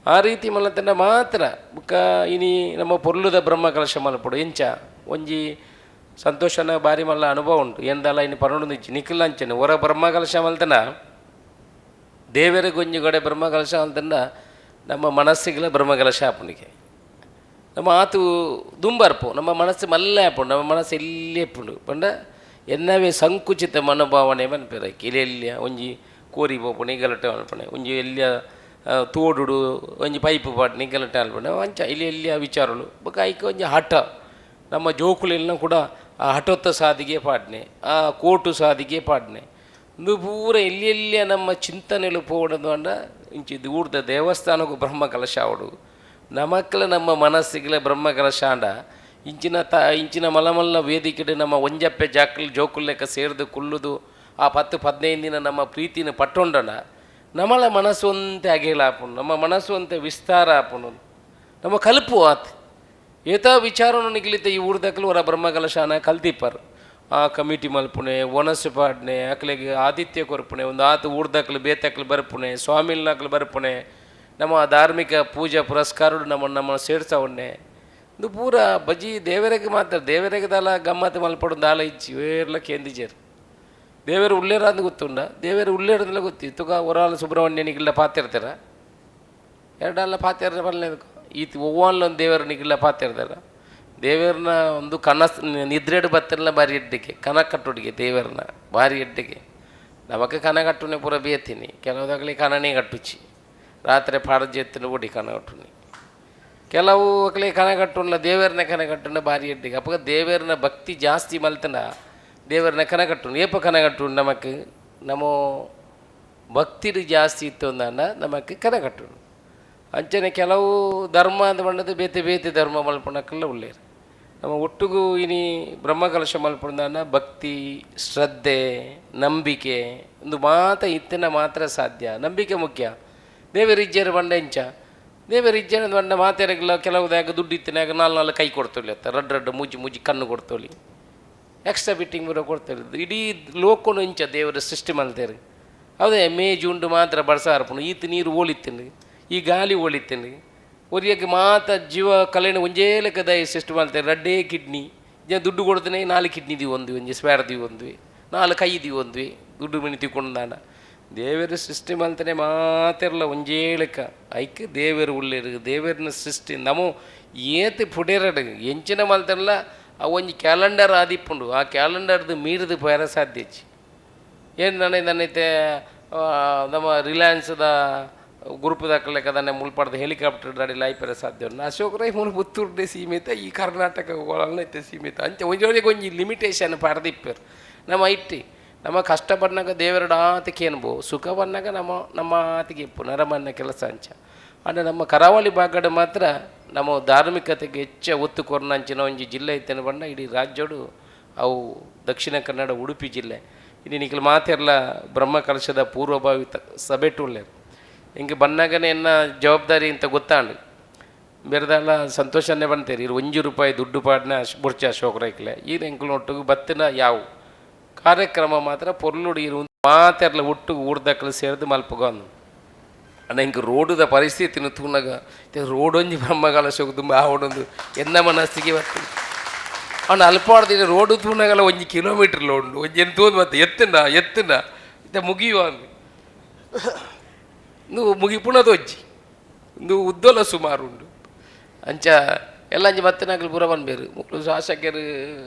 ಆ ರೀತಿ ಮಲತನ ಮಾತ್ರ ಬುಕ್ಕ ಇನಿ ನಮ್ಮ ಪೊರ್ಲುದ ಬ್ರಹ್ಮ ಕಲಶ ಮಲ್ಪಡು ಎಂಚ ಒಂಜಿ ಸಂತೋಷನ ಬಾರಿ ಮಲ್ಲ ಅನುಭವ ಉಂಟು ಎಂದಲ್ಲ ಇನ್ನು ಪನ್ನೊಂದು ಇಂಚಿ ನಿಖಿಲ್ ಅಂಚನೆ ಹೊರ ಬ್ರಹ್ಮ ಕಲಶ ಮಲ್ತನ ದೇವರ ಗೊಂಜಿ ಕಡೆ ಬ್ರಹ್ಮ ಕಲಶ ಮಲ್ತನ ನಮ್ಮ ಮನಸ್ಸಿಗೆಲ್ಲ ಬ್ರಹ್ಮ ಕಲಶ ಆಪುಣಿಗೆ ನಮ್ಮ ಆತು ದುಂಬರ್ಪು ನಮ್ಮ ಮನಸ್ಸು ಮಲ್ಲ ಆಪುಂಡು ನಮ್ಮ ಮನಸ್ಸು ಎಲ್ಲಿ ಎಪ್ಪುಂಡು ಪಂಡ ಎನ್ನವೇ ಸಂಕುಚಿತ ಮನೋಭಾವನೆ ಮನ್ಪೆರ ಎಲ್ಲಿಯ ಒಂಜಿ ಕೋರಿ ಪೋಪುಣೆ ಗಲಾಟೆ ಮಲ್ಪಣೆ ಒಂಜಿ ಎಲ್ಲಿಯ ತೋಡುಡು ಒಂಜಿ ಪೈಪು ಪಾಡ್ನಿ ಗಲಾಟೆ ಮಲ್ಪಣೆ ಅಂಚ ಇಲ್ಲಿ ಎಲ್ಲಿಯ ವಿಚಾರಗಳು ಬೊಕ ಐಕ್ ಒಂಜಿ ಹಠ ನಮ್ಮ ಜೋಕುಲೆಲ್ಲ ಕೂಡ ಆ ಹಠೋತ್ತ ಸಾದಿಗೆ ಪಾಡ್ನೆ ಆ ಕೋಟು ಸಾದಿಗೆ ಪಾಡ್ನೆ ಇಂದು ಪೂರ ಎಲ್ಲಿ ಎಲ್ಲಿಯ ನಮ್ಮ ಚಿಂತನೆಲು ಪೋವಡದು ಅಂಡ ಇಂಚಿ ಊರ್ದ ದೇವಸ್ಥಾನಕ್ಕೂ ಬ್ರಹ್ಮ ಕಲಶ ಆವಡು ನಮಕ್ಕಲ ನಮ್ಮ ಮನಸ್ಸಿಗೆ ಬ್ರಹ್ಮ ಕಲಶ ಆಂಡ ಇಂಚಿನ ತ ಇಂಚಿನ ಮಲಮಲ್ಲ ವೇದಿಕೆ ನಮ್ಮ ಒಂಜಪ್ಪೆ ಜಾಕಲ್ ಜೋಕುಲ್ ಲೆಕ್ಕ ಸೇರ್ದು ಕುಲ್ಲುದು ಆ 10 15 ದಿನ ನಮ್ಮ ಪ್ರೀತಿನ ಪಟ್ಟೊಂಡಣ ನಮ್ಮಳ ಮನಸ್ಸು ಒಂತೆ ಅಗೇಲ ಆಪುಂಡು ನಮ್ಮ ಮನಸ್ಸು ಒಂತೆ ವಿಸ್ತಾರ ಆಪುಂಡು ನಮ್ಮ ಕಲ್ಪು ಆತ್ ಏತಾ ವಿಚಾರನು ನಿಗಲಿತ ಈ ಊರ್ದಕ್ಕಲು ಹೊರ ಬ್ರಹ್ಮಕಲಶಾನ ಕಲ್ತಿಪ್ಪರು ಆ ಕಮಿಟಿ ಮಲ್ಪುಣೆ ಒನಸು ಪಾಡ್ನೆ ಅಕ್ಲೆಗೆ ಆತಿಥ್ಯ ಕೊರ್ಪುಣೆ ಒಂದು ಆತು ಊರ್ದಕ್ಲು ಬೇತಕ್ಲು ಬರ್ಪುಣೆ ಸ್ವಾಮಿಲ್ನಕ್ಲು ಬರ್ಪುಣೆ ನಮ್ಮ ಧಾರ್ಮಿಕ ಪೂಜಾ ಪುರಸ್ಕಾರಡು ನಮ್ಮ ನಮ್ಮ ಸೇರ್ಸವನ್ನೇ ಇದು ಪೂರ ಬಜಿ ದೇವರಿಗೆ ಮಾತ್ರ ದೇವರಿಗೆ ದಾಲ ಗಮ್ಮತ್ತು ಮಲ್ಪಡು ದಾಲ ಇಚ್ಚಿ ವೇರ್ಲ ಕೇಂದಿಜೇರು ದೇವರು ಉಳ್ಳೇರ ಅಂದ್ ಗೊತ್ತುಂಡ ದೇವರು ಉಳ್ಳೇರದಲ್ಲ ಗೊತ್ತಿ ತುಗ ಒರಾಲ ಸುಬ್ರಹ್ಮಣ್ಯನಿಗೆಲ್ಲ ಪಾತಿರ್ತಾರ ಎರಡಲ್ಲ ಪಾತಿರ ಬರಲೇ ಈತ ಒವ್ವಲ್ಲೊಂದು ದೇವರನಿಗೆಲ್ಲ ಪಾತಿರ್ತಾರ ದೇವರನ್ನ ಒಂದು ಕನಸು ನಿದ್ರೆಡು ಬತ್ತಿರಲ್ಲ ಭಾರಿ ಎಡ್ಡಿಗೆ ಕನ ಕಟ್ಟುಡಿಗೆ ದೇವರನ್ನ ಭಾರಿ ಎಡ್ಡಿಗೆ ನಮಕ್ಕೆ ಕನ ಕಟ್ಟುನೆ ಪೂರ ಬೇತೀನಿ ಕೆಲವುದಾಗಲಿ ಕನನೇ ಕಟ್ಟುಚಿ ರಾತ್ರಿ ಪಾಡಜೆತ್ತಿನ ಒಡಿ ಕನ ಕಟ್ಟುನಿ ಕೆಲವು ಅಕ್ಲೆ ಕನ ಕಟ್ಟುಲ್ಲ ದೇವರನ್ನ ಕನ ಕಟ್ಟುನ ಭಾರಿ ಎಡ್ಡಿಗೆ ಅಪ್ಪ ದೇವರನ್ನ ಭಕ್ತಿ ಜಾಸ್ತಿ ಮಲ್ತನ ದೇವರನ್ನ ಕನ ಕಟ್ಟುನು ಏಪ ಕನ ಕಟ್ಟು ನಮಕ್ ನಮೋ ಭಕ್ತಿಡು ಜಾಸ್ತಿ ಇತ್ತು ಅಂದ ನಮಕ್ ಕನ ಕಟ್ಟುನು ಅಂಚನೆ ಕೆಲವು ಧರ್ಮ ಅಂತ ಬಂದದ್ದು ಬೇತೆ ಬೇತೆ ಧರ್ಮ ಮಲ್ಪಣಕ್ಕೆಲ್ಲ ಉಳ್ಳೇರು ನಮ್ಮ ಒಟ್ಟುಗು ಇನಿ ಬ್ರಹ್ಮಕಲಶ ಮಲ್ಪುಂದಾನ ಭಕ್ತಿ ಶ್ರದ್ಧೆ ನಂಬಿಕೆ ಒಂದು ಮಾತ ಇತ್ತಿನ ಮಾತ್ರ ಸಾಧ್ಯ. ನಂಬಿಕೆ ಮುಖ್ಯ. ದೇವರಿಜ್ಜರು ಬಂಡ ಇಂಚ ದೇವರಿಜ್ಜನ ಬಂಡ ಮಾತೆರಗಿಲ್ಲ. ಕೆಲವುದಾಗ ದುಡ್ಡು ಇತ್ತಿನಾಗ ನಾಲ್ ನಾಲ್ಕು ಕೈ ಕೊಡ್ತೊಲಿ ಅತ್ತ, ರಡ್ಡು ರಡ್ಡು ಮೂಜಿ ಮೂಜಿ ಕಣ್ಣು ಕೊಡ್ತೊಲಿ, ಎಕ್ಸ್ಟ್ರಾ ಫಿಟ್ಟಿಂಗ್ ಬರೋ ಕೊಡ್ತೊಲಿ. ಇಡೀ ಲೋಕನು ಇಂಚ ದೇವರ ಸೃಷ್ಟಿ ಮಲ್ತೇರು. ಹೌದೇ ಮೇಜು ಉಂಡು ಮಾತ್ರ ಬಡಸಾರ್ಪುಂಡು. ಈತ ನೀರು ಓಲಿತ್ತೇನೆ, ಈ ಗಾಲಿ ಓಲಿತ್ತೇನೆ. ಒರಿಯಕ್ಕೆ ಮಾತ ಜೀವ ಕಲೆನ ಒಂಜೇ ಲೆಕ್ಕದ ಸೃಷ್ಟಿ ಮಾಡ್ತಾರೆ. ರಡ್ಡೇ ಕಿಡ್ನಿ ಜನ ದುಡ್ಡು ಕೊಡ್ತಾನೆ, ನಾಲ್ಕು ಕಿಡ್ನಿ ದಿವೊಂದ್ವಿ, ಒಂಜಿ ಸ್ವೇರ್ ದಿವೊಂದ್ವಿ, ನಾಲ್ಕು ಕೈ ದಿವೊಂದ್ವಿ, ದುಡ್ಡು ಮಿಣಿ ತಿಕ್ಕೊಂಡಾನ. ದೇವರ ಸೃಷ್ಟಿ ಮಲ್ತಾನೆ ಮಾತಿರಲ್ಲ ಒಂಜೇ ಲೆಕ್ಕ. ಐಕ್ ದೇವರು ಉಳ್ಳೇರು, ದೇವರನ್ನ ಸೃಷ್ಟಿ ನಮೋ ಏತ್ ಪುಡೇರಡು ಎಂಚಿನ ಮಲ್ತಾರಲ್ಲ. ಆ ಒಂಜಿ ಕ್ಯಾಲೆಂಡರ್ ಆದಿಪ್ಪುಂಡು, ಆ ಕ್ಯಾಲೆಂಡರ್ದು ಮೀರಿದು ಪೋಯರ ಸಾಧ್ಯ. ಏನು ನನಗೆ ನನ್ನೈತೆ ನಮ್ಮ ರಿಲಯನ್ಸ್ದ ಗ್ರೂಪ್ ದಾಖಲೆಕ್ಕ ದಾನೆ ಮುಲ್ಪಾಡ್ದ ಹೆಲಿಕಾಪ್ಟರ್ ಗಾಡಿ ಲಾಯ್ಪೆರೆ ಸಾಧ್ಯ ಉಂಡು. ಅಶೋಕ್ ರೈ ಮೂಲು ಪುತ್ತೂರ್ಡೆ ಸೀಮಿತ, ಈ ಕರ್ನಾಟಕ ಐತೆ ಸೀಮಿತ. ಅಂಚ ಒಂಜಿ ಒಂಜಿ ಲಿಮಿಟೇಷನ್ ಪಾಡ್ದಿಪ್ಪೆರ್. ನಮ್ಮ ಇಟ್ಟಿ ನಮ್ಮ ಕಷ್ಟ ಪಡ್ನಾಗ ದೇವರಡ ಆತಕ್ಕೆ ಏನ್ಬೋ, ಸುಖ ಬನ್ನಾಗ ನಮ್ಮ ನಮ್ಮ ಆತಿಗೆ ಇಪ್ಪು ನರಮನ್ನ ಕೆಲಸ ಅಂಚ. ಅಂದರೆ ನಮ್ಮ ಕರಾವಳಿ ಭಾಗಡ್ ಮಾತ್ರ ನಮ್ಮ ಧಾರ್ಮಿಕತೆಗೆ ಹೆಚ್ಚ ಒತ್ತು ಕೊರ್ನಂಚಿನ ಒಂಜಿ ಜಿಲ್ಲೆ ಇತ್ತೇನೆ ಬಣ್ಣ ಇಡೀ ರಾಜ್ಯಡು ಅವು ದಕ್ಷಿಣ ಕನ್ನಡ ಉಡುಪಿ ಜಿಲ್ಲೆ. ಇನ್ನು ನಿಖಲ್ ಮಾತೆರ್ಲ ಬ್ರಹ್ಮಕಲಶದ ಪೂರ್ವಭಾವಿ ಸಭೆಟು ಉಳ್ಳೇರು. ಹಿಂಗೆ ಬನ್ನಾಗನೇ ಎನ್ನ ಜವಾಬ್ದಾರಿ ಅಂತ ಗೊತ್ತಾಂಡು ಬೇರೆದೆಲ್ಲ ಸಂತೋಷನೇ ಬಂತೇರಿ. ಇರು ಒಂಜಿ ರೂಪಾಯಿ ದುಡ್ಡು ಪಾಡ್ನ ಬುರ್ಚ ಅಶೋಕ್ ರೈಕ್ಲೆ ಈ ಎಂಕುಲು ಒಟ್ಟಿಗೆ ಬತ್ತಿನ ಯಾವ ಕಾರ್ಯಕ್ರಮ ಮಾತ್ರ ಪೊರ್ಲುಡು ಇರು ಮಾತೆರ್ಲ ಒಟ್ಟು ಊರ್ದಕ್ಕಲು ಸೇರಿದು ಮಲ್ಪಗೊಂದು. ಅಣ್ಣ ಹಿಂಗೆ ರೋಡುದ ಪರಿಸ್ಥಿತಿನ ತೂನಾಗ ರೋಡ್ ಒಂಜಿ ಬ್ರಹ್ಮಕಲಶ ತುಂಬ ಆವಡೊಂದು ಎನ್ನ ಮನಸ್ಸಿಗೆ ಬರ್ತದೆ. ಅವನು ಅಲ್ಪಾಡ್ದಿನ ರೋಡು ತೂನಾಗಲ್ಲ ಒಂಜಿ ಕಿಲೋಮೀಟರ್ ಉಂಡು ಒಂಜಿ ಏನು ತೂದು ಮತ್ತೆ ಎತ್ತುಂಡ ಎತ್ತುಂಡ ಇತ್ತ ಮುಗಿಯುವ ಅಂದು నువ్వు ಮುಗಿಪುಣದ ಒಂಜಿ నువ్వు ಉದ್ದಲ ಸುಮಾರು ಉಂಡು. ಅಂಚ ಎಲ್ಲ ಅಂಚ ಬತ್ತಿನಾಗಲು ಪೂರ ಬಂದ್ಬೇರು ಮುಕ್ಳು ಶಾಸಕರು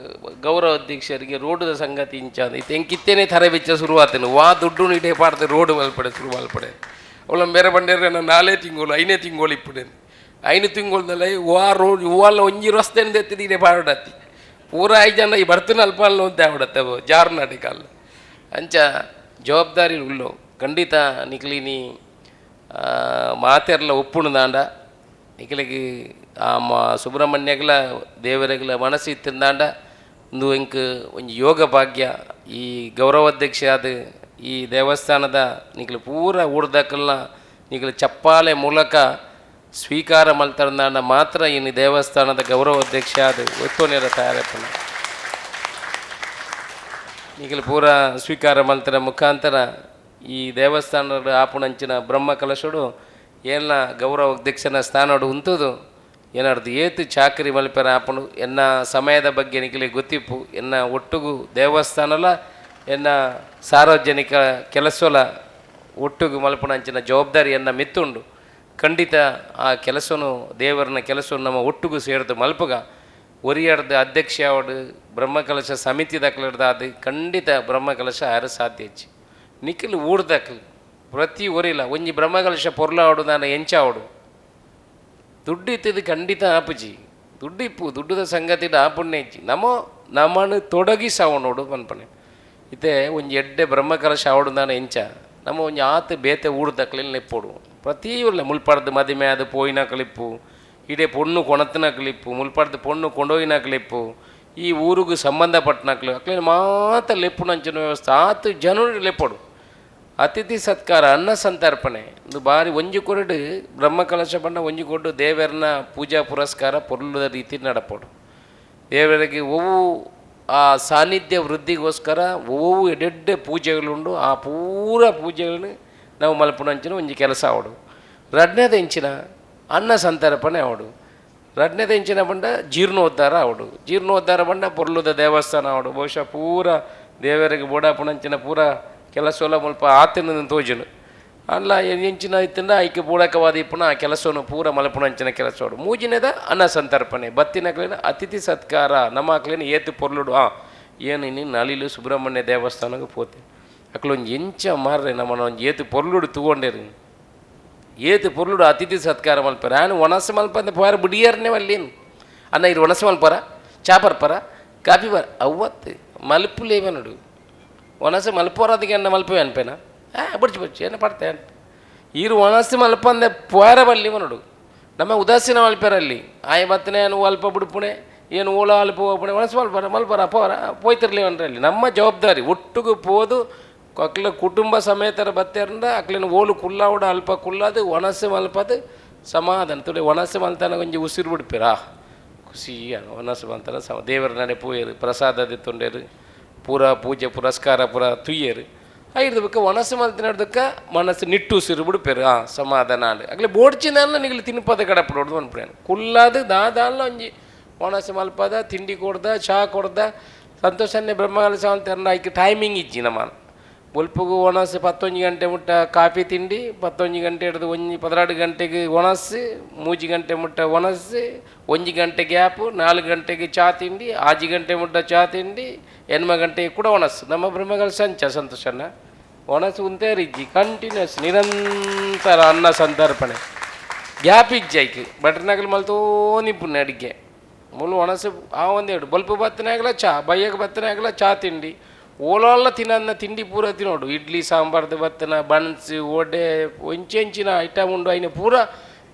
ಗೌರವ ಅಧ್ಯಕ್ಷರಿಗೆ ರೋಡುದ ಸಂಗತಿ ಇಂಚ ಇತ್ತೆ ಎಂಕಿತ್ತೇನೆ ತರೆ ಬೆಚ್ಚ ಶುರುವಾತನು ವಾ ದುಡ್ಡು ಇಡೇ ಪಾಡ್ದು ರೋಡು ಮಲ್ಪಡೆ ಶುರು ಮಲ್ಪಡೆ. ಅವಳ ಬೇರೆ ಬಂಡೇರು ನಾನು ನಾಲೇ ತಿಂಗಳು ಐನೇ ತಿಂಗಳು ಇಪ್ಪುಡೆ ಐನು ತಿಂಗಳದಲ್ಲ ವಾ ರೋಡ್ ಹೂವಲ್ಲ ಒಂಜಿ ರಸ್ತೆ ಎತ್ತಿದ ಇಡೇ ಪಾಡತ್ತಿ ಪೂರ ಐದು ಜನ ಈ ಬರ್ತನ ಅಲ್ಪ ಅಲ್ಲ ಅಂತ ಆವಡತ್ತೆ ಜಾರ್ನಾಟಿಕಲ್ಲ. ಅಂಚ ಜವಾಬ್ದಾರಿ ಉಳ್ಳೋ ಖಂಡಿತ ನಿಕ್ಲಿನಿ ಮಾತೆರ್ಲ ಒಪ್ಪುಣು ದಾಂಡ ನಿಕ್ಲಿಗೆ ಆ ಸುಬ್ರಹ್ಮಣ್ಯಗ್ಲ ದೇವರೆಗ್ಲ ಮನಸ್ಸು ಇತ್ತಿಂದಾಂಡ ಒಂದು ಎಂಕ್ ಒಂಜಿ ಯೋಗ ಭಾಗ್ಯ. ಈ ಗೌರವಾಧ್ಯಕ್ಷ ಆದ ಈ ದೇವಸ್ಥಾನದ ನಿಕ್ಲು ಪೂರ ಊರ್ದಕ್ಕಲ್ನ ನಿಕ್ಲು ಚಪ್ಪಾಳೆ ಮೂಲಕ ಸ್ವೀಕಾರ ಮಲ್ತರಂದಾಂಡ ಮಾತ್ರ ಇನ್ನು ದೇವಸ್ಥಾನದ ಗೌರವಾಧ್ಯಕ್ಷ ಆದ ಒತ್ತೊನೇರ ತಯಾರಪ್ಪನ ನಿಕ್ಲು ಪೂರ ಸ್ವೀಕಾರ ಮಲ್ತರ ಮುಖಾಂತರ ಈ ದೇವಸ್ಥಾನದ ಆಪುಣಂಚಿನ ಬ್ರಹ್ಮ ಕಲಶಡು ಏನ ಗೌರವ ಅಧ್ಯಕ್ಷನ ಸ್ಥಾನಡು ಉಂತುದು ಏನಾರ್ದು ಏತು ಚಾಕರಿ ಮಲ್ಪೆರ ಆಪುಣು ಎನ್ನ ಸಮಯದ ಬಗ್ಗೆ ನಿಕ್ಲೆ ಗೊತ್ತಿಪ್ಪು. ಎನ್ನ ಒಟ್ಟುಗು ದೇವಸ್ಥಾನಲ ಎನ್ನ ಸಾರ್ವಜನಿಕ ಕೆಲಸಲ ಒಟ್ಟುಗು ಮಲ್ಪುಣಂಚಿನ ಜವಾಬ್ದಾರಿ ಎನ್ನ ಮಿತ್ತುಂಡು. ಖಂಡಿತ ಆ ಕೆಲಸನು ದೇವರನ ಕೆಲಸವನ್ನು ನಮ್ಮ ಒಟ್ಟುಗು ಸೇರ್ದು ಮಲ್ಪುಗ ಒರಿಯಾರ್ದು ಅಧ್ಯಕ್ಷ ಅವಡು ಬ್ರಹ್ಮಕಲಶ ಸಮಿತಿ ದಾಖಲಿಡ್ದ ಅದು ಖಂಡಿತ ಬ್ರಹ್ಮಕಲಶ ಆರ ಸಾಧ್ಯ ಹೆಚ್ಚು. ನಿಖಿಲ್ ಊರ್ದಕ್ಲು ಪ್ರತಿ ಒರಿಲ್ಲ ಒಂಜಿ ಬ್ರಹ್ಮಕಲಶ ಪೊರ್ಲ ಆವಡು ನಾನು ಎಂಚ ಆವಡು ದುಡ್ಡು ಇತ್ತಿದ್ದು ಖಂಡಿತ ಆಪುಜಿ ದುಡ್ಡು ಇಪ್ಪು ದುಡ್ಡುದ ಸಂಗತಿಡ ಆಪುಣ್ಯ ಇಜ್ಜಿ ನಮೋ ನಮ್ಮನ್ನು ತೊಡಗಿಸಾವಣೋಡು ಪನ್ಪಣೆ ಇತ್ತೆ ಒಂಜಿ ಎಡ್ಡೆ ಬ್ರಹ್ಮಕಲಶ ಆವಡು ನಾನು ಎಂಚ ನಮ್ಮ ಒಂಜಿ ಆತ ಬೇತೆ ಊರ್ದಕ್ಲಿಲ್ ನೆಪ್ಪೋಡು ಪ್ರತಿ ಊರ್ಲ ಮುಲ್ಪಾಡ್ದು ಮದಿಮೆ ಅದು ಪೋಯಿನ ಕ್ಲಿಪ್ಪು ಇಡೇ ಪೊಣ್ಣು ಕೊಣತಿನ ಕ್ಲಿಪ್ಪು ಮುಲ್ಪಾಡ್ದು ಪೊಣ್ಣು ಕೊಂಡೋಯಿನ ಕ್ಲಿಪ್ಪು ಈ ಊರುಗು ಸಂಬಂಧಪಟ್ಟನಕ್ಲು ಅಕ್ಲಿನ ಮಾತ ಲೆಪ್ಪುನಂಚಿನ ವ್ಯವಸ್ಥೆ ಆತ ಜನರು ಲೆಪ್ಪೋಡು. ಅತಿಥಿ ಸತ್ಕಾರ ಅನ್ನ ಸಂತರ್ಪಣೆ ಒಂದು ಬಾರಿ ಒಂಜಿ ಕೊರಡು ಬ್ರಹ್ಮಕಲಶ ಬಣ್ಣ ಒಂಜಿ ಕೊರಡು ದೇವರನ್ನ ಪೂಜಾ ಪುರಸ್ಕಾರ ಪೊರ್ಲುದ ರೀತಿ ನಡಪೋಡು. ದೇವರಿಗೆ ಒವು ಆ ಸಾನ್ನಿಧ್ಯ ವೃದ್ಧಿಗೋಸ್ಕರ ಒವು ಎಡೆಡ್ಡೆ ಪೂಜೆಗಳುಂಡು ಆ ಪೂರ ಪೂಜೆಗಳನ್ನು ನಾವು ಮಲ್ಪುನಂಚಿನ ಒಂಜಿ ಕೆಲಸ ಆವಡು. ರಡ್ನೇದ ಇಂಚಿನ ಅನ್ನ ಸಂತರ್ಪಣೆ ಆವಡು. ರಡ್ನೇದ ಇಂಚಿನ ಬಂಡ ಜೀರ್ಣೋದ್ಧಾರ ಆವಡು. ಜೀರ್ಣೋದ್ಧಾರ ಬಂಡ ಪೊರ್ಲುದ ದೇವಸ್ಥಾನ ಆವಡು. ಬಹುಶಃ ಪೂರ ದೇವರಿಗೆ ಬೋಡಾಪುನಂಚಿನ ಪೂರ ಕೆಲಸೋಲ ಮುಲ್ಪ ಆತಿನ ತೋಜುನು ಅಲ್ಲ ಎಂಚಿನ ಇತ್ತಿಂದ ಐಕೆ ಪೂರಕವಾದ ಇಪ್ಪುನ ಆ ಕೆಲಸವನ್ನು ಪೂರ ಮಲ್ಪುನಂಚಿನ ಕೆಲಸೋಡು. ಮೂಜಿನೇದ ಅನ್ನ ಸಂತರ್ಪಣೆ ಬತ್ತಿನಕ್ಲಿನ ಅತಿಥಿ ಸತ್ಕಾರ ನಮ್ಮ ಅಕ್ಲಿನ ಏತು ಪೊರ್ಲುಡು ಆ ಏನು ಇನ್ನು ನಳಿಲು ಸುಬ್ರಹ್ಮಣ್ಯ ದೇವಸ್ಥಾನಕ್ಕೆ ಪೋತೆ ಅಕ್ಲೊಂಜಿ ಎಂಚ ಮಾರ್ರೆ ನಮ್ಮನ ಒಂಜಿ ಏತು ಪೊರ್ಲುಡು ತೂಗೊಂಡೇರು ಏತು ಪೊರ್ಲುಡು ಅತಿಥಿ ಸತ್ಕಾರ ಮಲ್ಪರ ಆನು ಒಣಸು ಮಲ್ಪಂದ ಪೋರ ಬಿಡಿಯರ್ನೇ ಮಲ್ಲೇನು ಅನ್ನ ಇರು ಒಣಸು ಮಲ್ಪರ ಚಾ ಪರ್ಪರ ಕಾಫಿ ಬರ ಅವ್ವತ್ತು ಮಲ್ಪುಲೇವನುಡು ಒಣಸು ಮಲ್ಪೋರದಿಗೆ ಅನ್ನ ಮಲ್ಪವೆ ಅನ್ಪೇನ ಬಡ್ಚಿ ಬಡ್ಚಿ ಏನ ಪಡ್ತೆ ಈರು ಒಣಸು ಮಲ್ಪಂದೆ ಪೋರ ಬಲ್ಲಿ ಮನಡು ನಮ್ಮ ಉದಾಸೀನ ಮಲ್ಪೆರಲ್ಲಿ ಆಯ ಬತ್ತನೆ ಅನು ಅಲ್ಪ ಬಿಡುಪುಣೆ ಏನು ಓಲ ಅಲ್ಪ ಹೋಗ್ಬಿಡ ಮನಸ್ಸು ಮಲ್ಪರ ಮಲ್ಪರ ಪೋರ ಪೋಯ್ತಿರ್ಲಿ ಅಲ್ಲಿ ನಮ್ಮ ಜವಾಬ್ದಾರಿ ಒಟ್ಟುಗು ಪೋದು ಅಕ್ಲ ಕುಟುಂಬ ಸಮೇತರ ಬತ್ತೇರಂದ ಅಕ್ಲಿನ ಓಲು ಕುಲ್ಲಾವುಡ ಅಲ್ಪ ಕುಲ್ಲಾದು ಒಣಸು ಮಲ್ಪದು ಸಮಾಧಾನ ತುಳಿ ಒಣಸು ಮಲ್ತಾನ ಒಂಜಿ ಉಸಿರು ಬಿಡ್ಪಿರಾ ಖುಷಿ ಒಣಸು ಮಲ್ತಾನ ಸಮ ದೇವರ ನಡೆ ಪೂಯರು ಪ್ರಸಾದ ತೊಂಡೇರು ಪೂರ ಪೂಜೆ ಪುರಸ್ಕಾರ ಪೂರ ತುಯ್ಯರು ಐದು ಒಣಸು ಮಲ್ತಿನಡ್ದಕ್ಕ ಮನಸ್ಸು ನಿಟ್ಟು ಉಸಿರು ಬಿಡ್ಪೇರು ಆ ಸಮಾಧಾನ ಆಂಡ್ ಅಕ್ಲೆ ಬೋಡ್ಚಿನ ನಿಗಲು ತಿನ್ಪದ ಕಡಪಡೋದು ಅನ್ಪೇನು ಕುಲ್ಲಾದು ದಾದಾಲ ಒಂಜಿ ಒಣಸು ಮಲ್ಪದ ತಿಂಡಿ ಕೊಡ್ದ ಚಹಾ ಕೊಡ್ದ ಸಂತೋಷನೇ ಬ್ರಹ್ಮಕಲಶ ಅಂತ ಐಕ್ ಟೈಮಿಂಗ್ ಇಜ್ಜಿ ನಮ್ಮ ಬೊಲ್ಪುಗು ಒಣಸು 11 ಗಂಟೆ ಮುಟ್ಟ ಕಾಫಿ ತಿಂಡಿ 11 ಗಂಟೆ ಹಿಡಿದು ಒಂಜಿ 12 ಗಂಟೆಗೆ ಒಣಸು 3 ಗಂಟೆ ಮುಟ್ಟ ಒಣಸು 1 ಗಂಟೆ ಗ್ಯಾಪು 4 ಗಂಟೆಗೆ ಚಹಾ ತಿಂಡಿ 6 ಗಂಟೆ ಮುಟ್ಟ ಚಹಾ ತಿಂಡಿ 8 ಗಂಟೆಗೆ ಕೂಡ ಒಣಸು. ನಮ್ಮ ಬ್ರಹ್ಮಕಲಶ ಅಂಚ ಸಂತೋಷನ ಒಣಸು ಉಂತೇರು ಇಜ್ಜಿ ಕಂಟಿನ್ಯೂಸ್ ನಿರಂತರ ಅನ್ನ ಸಂತರ್ಪಣೆ ಗ್ಯಾಪ್ ಇಜ್ಜಿ ಐಕ್ ಬಟ್ರನಾಗಲಿ ಮಲ್ತೋ ನಿಪ್ಪುಣ್ಣೆ ಅಡಿಗೆ ಮುಳ್ಳು ಒಣಸು ಆ ಒಂದೆರಡು ಬಲ್ಪು ಬತ್ತನಾಗಲ ಚಹಾ ಬಯ್ಯಕ್ಕೆ ಬತ್ತನಾಗಲ ಚಹಾ ತಿಂಡಿ ಓಲೋಲ್ಲ ತಿನ್ನ ತಿಂಡಿ ಪೂರ ತಿನ್ನೋಡು ಇಡ್ಲಿ ಸಾಂಬಾರ್ದು ಬತ್ತನ ಬನ್ಸ್ ವಡೆ ಒಂಚೆಂಚಿನ ಐಟಮ್ ಉಂಡು ಐನ ಪೂರ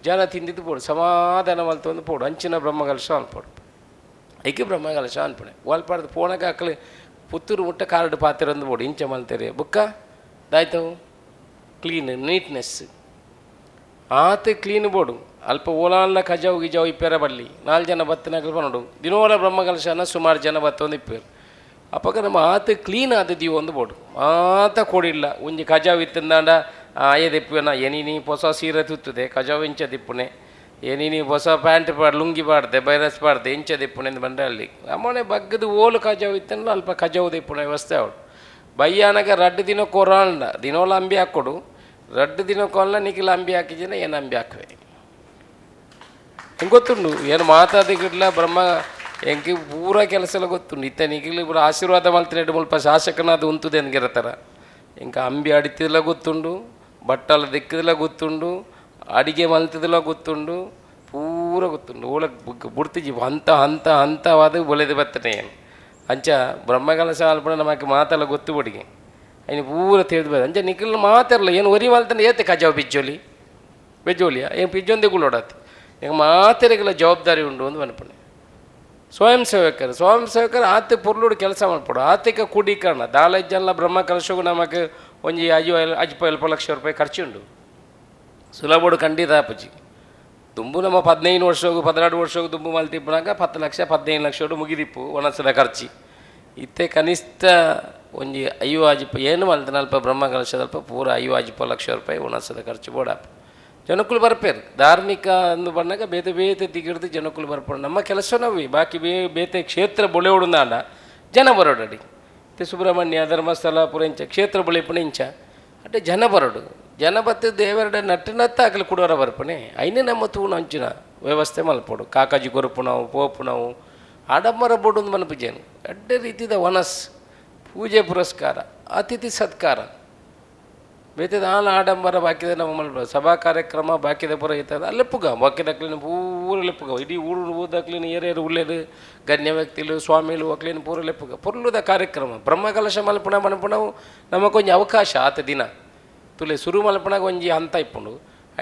ಜನ ತಿಂದಿದ್ದು ಪೋಡು ಸಮಾಧಾನ ಮಲ್ತೊಂದು ಪೋಡು ಅಂಚಿನ ಬ್ರಹ್ಮಕಲಶ ಅನ್ಪೋಡು ಐಕೆ ಬ್ರಹ್ಮಕಲಶ ಅನ್ಪಣೆ ಒಲ್ಪಾಡ್ದು ಪೋಣಕ್ಕೆ ಅಕ್ಲು ಪುತ್ತೂರು ಮುಟ್ಟ ಕಾರ್ಡ್ ಪಾತಿರಂದು ಪೋಡು ಇಂಚ ಮಲ್ತೇರಿ ಬುಕ್ಕ ದಾಯ್ತವು ಕ್ಲೀನ್ ನೀಟ್ನೆಸ್ ಆತ ಕ್ಲೀನ್ ಬೋಡು ಅಲ್ಪ ಓಲಾನ್ಲ ಕಜಾವು ಗಿಜಾವು ಇಪ್ಪೇರ ಬರಲಿ 4 ಜನ ಬತ್ತನಾಗಲು ಬನ್ನೋಡು ದಿನೋಲ ಬ್ರಹ್ಮಕಲಶನ ಸುಮಾರು ಜನ ಬತ್ತೊಂದು ಇಪ್ಪೇರು ಅಪ್ಪಗ ನಮ್ಮ ಆತ ಕ್ಲೀನ್ ಆದದೀವಿ ಒಂದು ಬೋಡು ಆತ ಕೊಡಿಲ್ಲ ಒಂಜಿ ಕಜಾವು ಇತ್ತಂದಾಂಡ ಆಯದಿಪ್ಪುನ ಏನಿನಿ ಹೊಸ ಸೀರೆ ತುತ್ತದೆ ಕಜಾವು ಇಂಚ ದಿಪ್ಪುನೆ ಏನಿನಿ ಹೊಸ ಪ್ಯಾಂಟ್ ಪಾಡ್ ಲುಂಗಿ ಪಾಡ್ದೆ ಬೈರಸ್ ಪಾಡ್ದೆ ಇಂಚ ದಿಪ್ಪುನೆ ಅಂತ ಬಂದ್ರೆ ಅಲ್ಲಿ ನಮ್ಮನೆ ಬಗ್ಗದ ಓಲು ಕಜಾವು ಇತ್ತಂದ್ರೆ ಅಲ್ಪ ಕಜಾವು ದಿಪ್ಪುನೆ ವ್ಯವಸ್ಥೆ ಅವಳು ಬಯ್ಯಾನಾಗ ರಡ್ಡು ದಿನ ಕೊರಾಂಡ ದಿನೋಲ ಅಂಬಿ ಹಾಕೊಡು ರಡ್ಡು ದಿನ ಕೊಲ್ಲ ನಿಖಿಲ ಅಂಬಿ ಹಾಕಿದ್ದೀನ ಏನು ಅಂಬಿ ಹಾಕುವೆ ಹಿಂಗೆ ಗೊತ್ತುಂಡು ಏನು ಮಾತಾದಿಗಿಡ್ಲ ಬ್ರಹ್ಮ ಎಂಕಿ ಪೂರ ಕೆಲಸ ಎಲ್ಲ ಗೊತ್ತುಂಡು ಇತ್ತ ನಿಖಿಲ್ ಪೂರ ಆಶೀರ್ವಾದ ಮಲ್ತಿನೆಡ್ ಮುಲ್ಪ ಶಾಸಕನಾದ ಉಂತುದೆ ಎನ್ಗಿರತ್ತಾರ ఇంకా ಅಂಬಿ ಅಡಿತಿಲ್ಲ ಗೊತ್ತುಂಡು ಬಟ್ಟಲ ದಿಕ್ಕದಿಲ್ಲ ಗೊತ್ತುಂಡು ಅಡಿಗೆ ಮಲ್ತಿದಿಲ್ಲ ಗೊತ್ತುಂಡು ಪೂರ ಗೊತ್ತುಂಡು ಓಲ ಬುಡ್ತಿಜಿ ಹಂತ ಹಂತ ಹಂತವಾದ ಬೊಲೆದು ಬತ್ತನೆ ಏನು ಅಂಚ ಬ್ರಹ್ಮಕಲಶ ಅಲ್ಪಣ ನಮಗೆ ಮಾತೆಲ್ಲ ಗೊತ್ತು ಬಡಿಗೆ ಐನು ಪೂರ ತಿಳಿದು ಬರ ಅಂಚ ನಿಖಿಲ್ ಮಾತಿರಲ್ಲ ಏನು ಒರಿ ಮಲ್ತಾನೆ ಏತೆ ಕಜಾವು ಬಿಜ್ಜೋಲಿ ಬಿಜ್ಜೋಲಿಯಾ ಏನು ಪಿಜ್ಜೊಂದೇ ಗುಳ್ಳೋಡಾತಿ ಈಗ ಮಾತೆರೆಗೆಲ್ಲ ಜವಾಬ್ದಾರಿ ಉಂಡು ಒಂದು ಮನಪಣೆ ಸ್ವಯಂ ಸೇವಕರು ಸ್ವಯಂ ಸೇವಕರು ಆತ ಪೊರ್ಲುಡು ಕೆಲಸ ಮಾಡ್ಪಡು ಆತಿಕ ಕೂಡೀಕರಣ ದಾಲಜ್ಜಲ್ಲ ಬ್ರಹ್ಮ ಕಲಶಗೂ ನಮಗೆ ಒಂಜಿ 5 ಲಕ್ಷ ರೂಪಾಯಿ ಖರ್ಚುಂಡು ಸುಲಭಡು ಖಂಡಿತ ಆಪುಜಿ ದುಂಬು ನಮ್ಮ 15 ವರ್ಷಗೂ 16 ವರ್ಷಗೂ ದುಂಬು ಮಲ್ತಿಪ್ಪನಾಗ 10 ಲಕ್ಷ 15 ಲಕ್ಷ ಮುಗಿದಿಪ್ಪು ಒಣಸದ ಖರ್ಚು ಇತ್ತೆ ಕನಿಷ್ಠ ಒಂಜಿ 50 ಏನು ಮಲ್ತನಲ್ಪ ಬ್ರಹ್ಮ ಕಲಶದಲ್ಪ ಪೂರ 50 ಲಕ್ಷ ರೂಪಾಯಿ ಒಣಸದ ಖರ್ಚು ಬೋಡಾಪ ಜನಕ್ಕಳು ಬರ್ಪೇರು ಧಾರ್ಮಿಕ ಅಂದು ಬಂದಾಗ ಬೇತೆ ಬೇತೆ ತಿಗಿಡ್ದು ಜನಕ್ಕಳು ಬರ್ಪೇರು ನಮ್ಮ ಕೆಲಸ ನಾವೇ ಬಾಕಿ ಬೇತೆ ಕ್ಷೇತ್ರ ಬೊಳೆಯೋಡುಂದಾಂಡ ಜನ ಬರೋಡಡಿ ಮತ್ತು ಸುಬ್ರಹ್ಮಣ್ಯ ಧರ್ಮಸ್ಥಳ ಪುರ ಇಂಚ ಕ್ಷೇತ್ರ ಬೊಳೆಪುಣ ಇಂಚ ಅಟ್ಟೆ ಜನ ಬರೋಡು ಜನ ಬತ್ತು ದೇವರಡ ನಟ್ಟು ಆಗಲಿ ಕುಡೋರ ಬರ್ಪಣೆ ಐನೇ ನಮ್ಮ ತೂಣ ಅಂಚಿನ ವ್ಯವಸ್ಥೆ ಮಲ್ಪೋಡು ಕಾಕಾಜಿ ಕೊರುಪುಣವು ಪೋಪುಣವು ಆಡಂಬರ ಬೋಡು ಮನಪುಜೇನು ಅಡ್ಡೆ ರೀತಿದ ವನಸ್ ಪೂಜೆ ಪುರಸ್ಕಾರ ಅತಿಥಿ ಸತ್ಕಾರ ಬೇತೆ ದಾಲ ಆಡಂಬರ ಬಾಕಿದ ನಮ್ಮ ಮಲ್ಪ ಸಭಾ ಕಾರ್ಯಕ್ರಮ ಬಾಕಿದ ಪುರ ಇರ್ತದೆ ಲೆಪ್ಪುಗ ಬಾಕಿದಕ್ಲಿನ ಪೂರ ಲೆಪ್ಪುಗ ಇಡೀ ಊರು ಊದಕ್ಲಿನ ಏರೇರು ಉಳ್ಳೇರು ಗಣ್ಯ ವ್ಯಕ್ತಿಲು ಸ್ವಾಮಿಲು ಒಕ್ಲಿನ ಪೂರ ಲೆಪ್ಪುಗ ಪೊರ್ಲುದ ಕಾರ್ಯಕ್ರಮ ಬ್ರಹ್ಮಕಲಶ ಮಲ್ಪಣ ಮನ್ಪಣವು ನಮಗೊಂಜಿ ಅವಕಾಶ ಆತ ದಿನ ತುಲೆ ಸುರು ಮಲ್ಪಣಾಗ ಒಂಜಿ ಹಂತ ಇಪ್ಪುಂಡು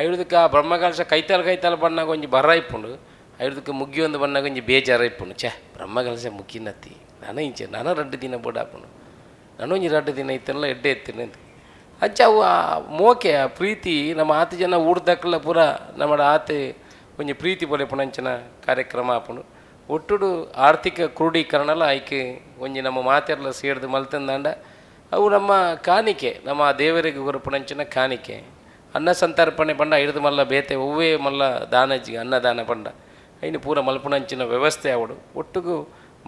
ಐದಕ್ಕೆ ಆ ಬ್ರಹ್ಮಕಲಶ ಕೈತಾಲ ಕೈತಾಲ ಬಣ್ಣಾಗ ಒಂಜಿ ಬರ ಇಪ್ಪುಂಡು ಐದಕ್ಕೆ ಮುಗಿಯೊಂದು ಬಣ್ಣಾಗ ಒಂಜಿ ಬೇಜಾರ ಇಪ್ಪುಂಡು ಛೇ ಬ್ರಹ್ಮಕಲಶ ಮುಗಿನತ್ತಿ ನಾನು ಇಂಚೆ ನಾನು 2 ದಿನ ಬೋಡಾಪುಂಡು ನಾನು ಒಂಜಿ 2 ದಿನ ಇತ್ತಲ್ಲ ಎಡ್ಡೆ ಎತ್ತಿನ ಅಂತ ಅಂಚ ಅವು ಆ ಮೋಕೆ ಆ ಪ್ರೀತಿ ನಮ್ಮ ಆತ ಜನ ಊರ್ದಕ್ಕಲ್ಲ ಪೂರ ನಮ್ಮ ಆತೆ ಒಂಜಿ ಪ್ರೀತಿ ಪೊಲೆಪುಣಂಚಿನ ಕಾರ್ಯಕ್ರಮ ಆಪುಂಡು ಒಟ್ಟುಡು ಆರ್ಥಿಕ ಕ್ರೋಢೀಕರಣಲ ಆಯ್ಕೆ ಒಂಜಿ ನಮ್ಮ ಮಾತೆರ್ಲ ಸೇರ್ದು ಮಲ್ತಂದಾಂಡ ಅವು ನಮ್ಮ ಕಾಣಿಕೆ ನಮ್ಮ ದೇವರಿಗೆ ಗುರುಪುಣಂಚಿನ ಕಾಣಿಕೆ ಅನ್ನ ಸಂತರ್ಪಣೆ ಪಂಡ ಹಿಡಿದು ಮಲ್ಲ ಬೇತೆ ಒವ್ವೇ ಮಲ್ಲ ದಾನಜಿ ಅನ್ನದಾನ ಪಂಡ ಐನು ಪೂರ ಮಲ್ಪುಣಂಚಿನ ವ್ಯವಸ್ಥೆ ಅವಡು ಒಟ್ಟುಗು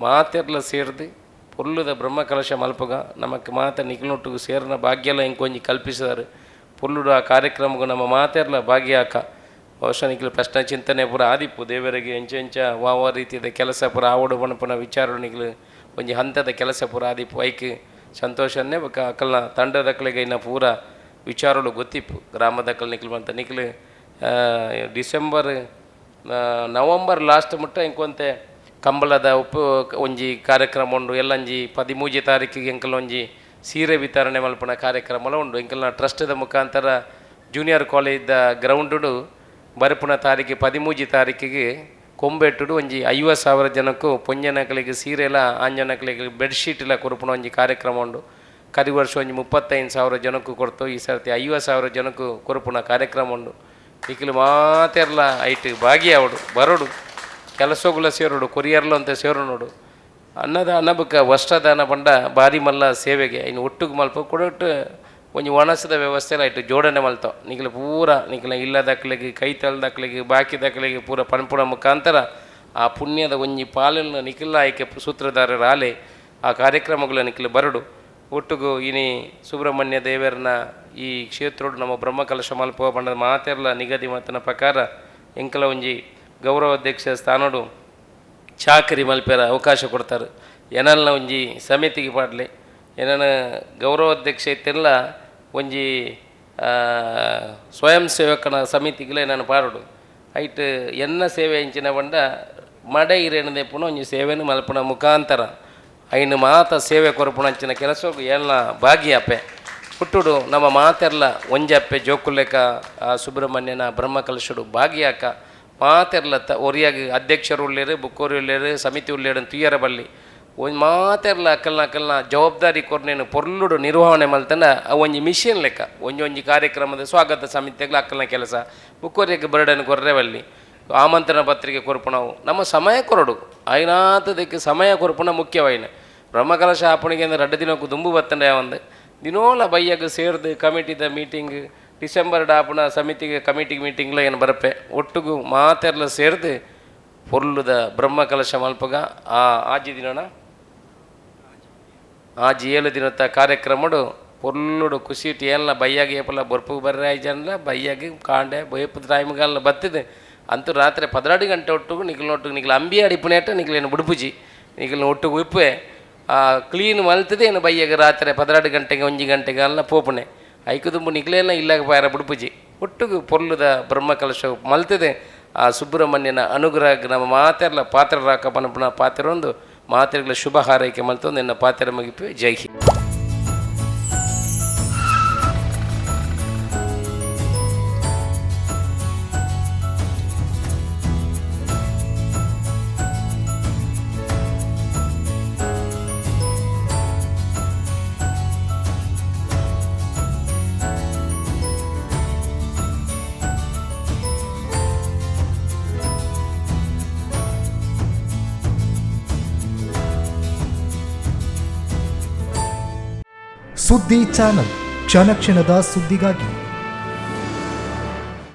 ಮಾತೆರ್ಲ ಸೇರ್ದು ಪೊರ್ಲುದ ಬ್ರಹ್ಮಕಲಶ ಮಲ್ಪುಗ ನಮಕ್ ಮಾತ ನಿಖಿಲೊಟ್ಟುಗು ಸೇರಿನ ಭಾಗ್ಯಲ ಇಂಕೊಂಜಿ ಕಲ್ಪಿಸಿದಾರೆ ಪೊರ್ಲುಡು ಆ ಕಾರ್ಯಕ್ರಮಗೂ ನಮ್ಮ ಮಾತೆರ್ಲ ಭಾಗ್ಯ ಹಾಕ ಬಹುಶಃ ನಿಖಿಲ್ ಪ್ರಶ್ನೆ ಚಿಂತನೆ ಪೂರ ಆದಿಪ್ಪು ದೇವರಿಗೆ ಎಂಚ ಎಂಚ ವಾವ ರೀತಿಯ ಕೆಲಸ ಪೂರ ಆವಡು ಬಣಪುನ ವಿಚಾರ ನಿಖಿಲ್ ಒಂಜಿ ಹಂತದ ಕೆಲಸ ಪೂರ ಆದಿಪ್ಪು ಐಕ್ ಸಂತೋಷನ್ನೇ ಬೊಕ ಅಕಲ್ನ ತಂಡದಕ್ಕಲಿಗೆ ಇನ್ನು ಪೂರ ವಿಚಾರಗಳು ಗೊತ್ತಿಪ್ಪು ಗ್ರಾಮದಕ್ಕಲ್ ನಿಖಿಲ್ ಬಂತ ನಿಖಿಲ್ December November last ಮುಟ್ಟ ಇಂಕೊಂತೆ ಕಂಬಳದ ಉಪ್ಪು ಒಂಜಿ ಕಾರ್ಯಕ್ರಮ ಉಂಡು ಎಲ್ಲಂಜಿ 13 ತಾರೀಕಿಗೆ ಎಂಕಲ್ ಒಂಜಿ ಸೀರೆ ವಿತರಣೆ ಮಲ್ಪುನ ಕಾರ್ಯಕ್ರಮ ಉಂಡು ಎಂಕಲ್ನ ಟ್ರಸ್ಟ್ದ ಮುಖಾಂತರ ಜೂನಿಯರ್ ಕಾಲೇಜ್ದ ಗ್ರೌಂಡು ಬರಪುನ ತಾರೀಕು 13 ತಾರೀಕಿಗೆ ಕೊಂಬೆಟ್ಟುಡು ಒಂಜಿ 50,000 ಜನಕ್ಕೂ ಪೊಂಜನಕಲಿಗೆ ಸೀರೆಲ ಆಂಜನಕಲಿಗೆ ಬೆಡ್ಶೀಟ್ಲ ಕೊರ್ಪುನ ಒಂಜಿ ಕಾರ್ಯಕ್ರಮ ಉಂಡು. ಕರಿ ವರ್ಷ ಒಂಜಿ 35,000 ಜನಕ್ಕೂ ಕೊರ್ತು, ಈ ಸರ್ತಿ 50,000 ಜನಕ್ಕೂ ಕೊರ್ಪುನ ಕಾರ್ಯಕ್ರಮ ಉಂಡು. ನಿಕ್ಲು ಮಾತೆರ್ಲ ಐಟ್ ಭಾಗಿಯಾವಡು ಬರೋಡು, ಕೆಲಸಗುಲ ಸೇರೋಡು, ಕೊರಿಯರ್ಲ ಅಂತ ಸೇರೋಡು. ಅನ್ನದಾನ ಬೊಕ್ಕ ವಸ್ತ್ರದಾನ ಪಂಡ ಬಾರಿ ಮಲ್ಲ ಸೇವೆಗೆ ಇನ್ನು ಒಟ್ಟುಗು ಮಲ್ಪ ಕೊಡಟ್ಟು ಒಂಜಿ ಒಣಸದ ವ್ಯವಸ್ಥೆ ಐಟ್ ಜೋಡಣೆ ಮಲ್ತೋ. ನಿಕ್ಲು ಪೂರ ನಿಕ್ಲ ಇಲ್ಲದಕ್ಲೆಗ್ ಕೈತಲ್ದಕ್ಲೆಗ್ ಬಾಕಿದಕ್ಲೆಗ್ ಪೂರ ಪನ್ಪುನ ಮುಖಾಂತರ ಆ ಪುಣ್ಯದ ಒಂಜಿ ಪಾಲನ್ನು ನಿಖಿಲ ಆಯ್ಕೆ ಸೂತ್ರಧಾರರ ಆಲೆ ಆ ಕಾರ್ಯಕ್ರಮಗಳ ನಿಕ್ಲು ಬರಡು. ಒಟ್ಟುಗು ಇನಿ ಸುಬ್ರಹ್ಮಣ್ಯ ದೇವರನ ಈ ಕ್ಷೇತ್ರಡು ನಮ್ಮ ಬ್ರಹ್ಮಕಲಶ ಮಲ್ಪುವ ಪಂಡದ ಮಾತೆರ್ಲ ನಿಗದಿ ಮತ್ತನ ಪ್ರಕಾರ ಎಂಕಲ ಒಂಜಿ ಗೌರವಾಧ್ಯಕ್ಷ ಸ್ಥಾನಡು ಚಾಕರಿ ಮಲ್ಪೆರ ಅವಕಾಶ ಕೊಡ್ತಾರೆ. ಎನಲ್ನ ಒಂಜಿ ಸಮಿತಿಗೆ ಪಾಡ್ಲಿ ಏನನ ಗೌರವಾಧ್ಯಕ್ಷ ಇತ್ತೆಲ್ಲ ಒಂಜಿ ಸ್ವಯಂ ಸೇವಕನ ಸಮಿತಿಗಳೇ ನಾನು ಪಾಡೋಡು. ಐಟ್ ಎನ್ನ ಸೇವೆ ಇಂಚಿನ ಪಂಡ ಮಡೆ ಇರೇಣದೆ ಪುನ ಒಂಜಿ ಸೇವೆನು ಮಲ್ಪುನ ಮುಖಾಂತರ ಐನು ಮಾತ ಸೇವೆ ಕೊರಪುನ ಅಂಚಿನ ಕೆಲಸಕ್ಕೆ ಎಲ್ಲ ಭಾಗಿಯಾಪೆ ಪುಟ್ಟುಡು ನಮ್ಮ ಮಾತೆರ್ಲ ಒಂಜಪ್ಪೆ ಜೋಕುಲೆಕ ಆ ಸುಬ್ರಹ್ಮಣ್ಯನ ಬ್ರಹ್ಮಕಲಶುಡು ಭಾಗಿಯಾಕ ಮಾತೆರ್ಲ ತ ಒರಿಯಾಗಿ ಅಧ್ಯಕ್ಷರು ಉಳ್ಳೇರು, ಬುಕ್ಕೋರು ಉಳ್ಳೇರು, ಸಮಿತಿ ಉಳ್ಳೇರು ತುಯ್ಯರ ಬಲ್ಲಿ ಒಂಜಿ ಮಾತೆರ್ಲ ಅಕಲ್ನ ಅಕಲ್ನ ಜವಾಬ್ದಾರಿ ಕೊರ್ನೇನು ಪೊರ್ಲುಡು ನಿರ್ವಹಣೆ ಮಲ್ತಂಡ ಅವು ಒಂಜಿ ಮಿಷನ್ ಲೆಕ್ಕ ಒಂಜಿ ಒಂಜಿ ಕಾರ್ಯಕ್ರಮದ ಸ್ವಾಗತ ಸಮಿತಿಗಳ ಅಕ್ಕಲ್ನ ಕೆಲಸ ಬುಕ್ಕೋರಿಗೆ ಬರ್ಡನ್ ಕೊರ್ರೆ ಬಲ್ಲಿ ಆಮಂತ್ರಣ ಪತ್ರಿಕೆ ಕೊರ್ಪುಣವು ನಮ್ಮ ಸಮಯ ಕೊರಡು ಐನಾತದಕ್ಕೆ ಸಮಯ ಕೊರ್ಪುಣ ಮುಖ್ಯವಾಯಿನ. ಬ್ರಹ್ಮಕಲಶ ಆಪಣಿಗೆ ಅಂದ್ರೆ ರಡ್ಡು ದಿನಕ್ಕೂ ದುಂಬು ಬತ್ತಂಡೆ ಒಂದು ದಿನೋಲ ಬಯ್ಯಗ್ ಸೇರ್ದು ಕಮಿಟಿದ ಮೀಟಿಂಗ್ ಡಿಸೆಂಬರ್ ಡಾಪುಣ ಸಮಿತಿಗೆ ಕಮಿಟಿ ಮೀಟಿಂಗ್ಲ ಏನು ಬರಪೆ ಒಟ್ಟುಗು ಮಾತೆರ್ಲ ಸೇರ್ದು ಪೊರ್ಲುದ ಬ್ರಹ್ಮಕಲಶ ಮಲ್ಪಗ ಆ ಆಜಿ ದಿನನ ಆಜಿ 7 ದಿನದ ಕಾರ್ಯಕ್ರಮಡು ಪೊರ್ಲುಡು ಖುಷಿಟ್ ಏನ್ಲ ಬಯ್ಯಾಗ ಏಪಲ ಬೊರ್ಪು ಬರ್ರೆ ಜನಲ ಬಯ್ಯಾಗಿ ಕಾಂಡೆ ಬೊಯ್ಪದ ಟೈಮ್ಗಲ್ಲ ಬತ್ತಿದೆ ಅಂತೂ ರಾತ್ರಿ 12 ಗಂಟೆ ಒಟ್ಟುಗು ನಿಖಲ್ ಒಟ್ಟುಗು ನಿಖಲ್ ಅಂಬಿ ಅಡಿಪುನೇಟ ನಿಖಲೇನು ಬುಡುಪುಜಿ ನಿಖಲ್ನ ಒಟ್ಟುಗು ಉಪ್ಪೆ ಕ್ಲೀನ್ ಮಲ್ತದೆ ಏನು ಬಯ್ಯಾಗ ರಾತ್ರಿ 12 ಗಂಟೆಗೆ 1 ಗಂಟೆಗೆ ಅಲ್ಲ ಪೋಪುಣೆ ಐಕು ದುಂಬು ನಿಖಲೇನ ಇಲ್ಲಾಗ ಪಾರ ಬುಡುಪುಜಿ ಒಟ್ಟುಗು ಪೊರ್ಲುದ ಬ್ರಹ್ಮಕಲಶ ಮಲ್ತದೆ. ಆ ಸುಬ್ರಹ್ಮಣ್ಯನ ಅನುಗ್ರಹ ನಮ್ಮ ಮಾತೆರ್ಲ ಪಾತ್ರರಾಕ ಪನಪುನ ಪಾತ್ರೊಂದು ಮಾತೆರ್ಗಳ ಶುಭ ಹಾರೈಕೆ ಮಲ್ತೊಂದು ಎನ್ನ ಪಾತ್ರ ಮುಗಿಪು. ಜೈ ಹಿಂದ್. ಸುದ್ದಿ ಚಾನಲ್ ಕ್ಷಣ ಕ್ಷಣದ ಸುದ್ದಿಗಾಗಿ.